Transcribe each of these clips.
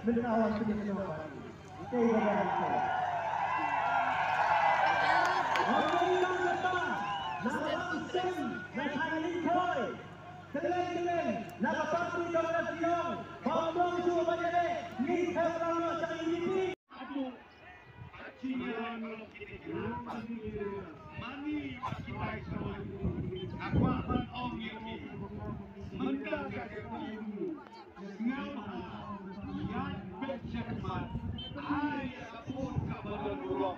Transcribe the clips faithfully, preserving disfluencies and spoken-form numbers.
Mynta wan pynïaid noh bad ngi. Te ba ban to. Wan pynïaid noh bad ngi. Na wan seng na thaiñ Lynkhoi. Kylleng kylleng na ka party jong ka shnong. Ba ym long shuh ban ïaleh. Ngi thep lang noh sha U D P. Atu, aci ïa ka long kine ki mani ba ki bai sawai. Nga kwah ban ong ïa ki. Mynta ka dei ka ïa u. Sngewbha ïaid beit shakhmat. Ai ïa ka vote kaba don burom.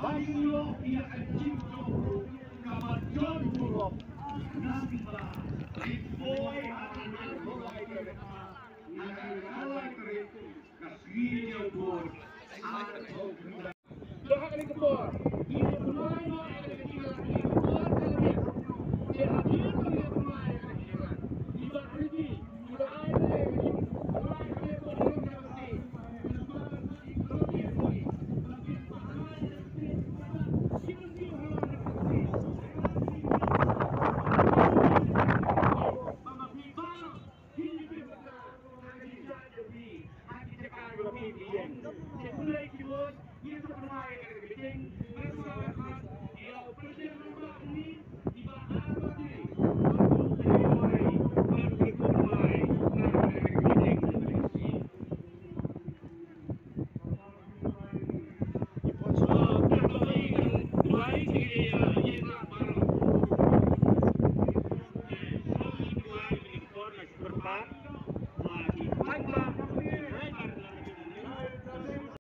Ba ïoh ïa ka jingthoh kaba don burom. Namar rit boi ha ka nang July tarik. Ha ka nang July tarik ka sngi ïa u vote. Ar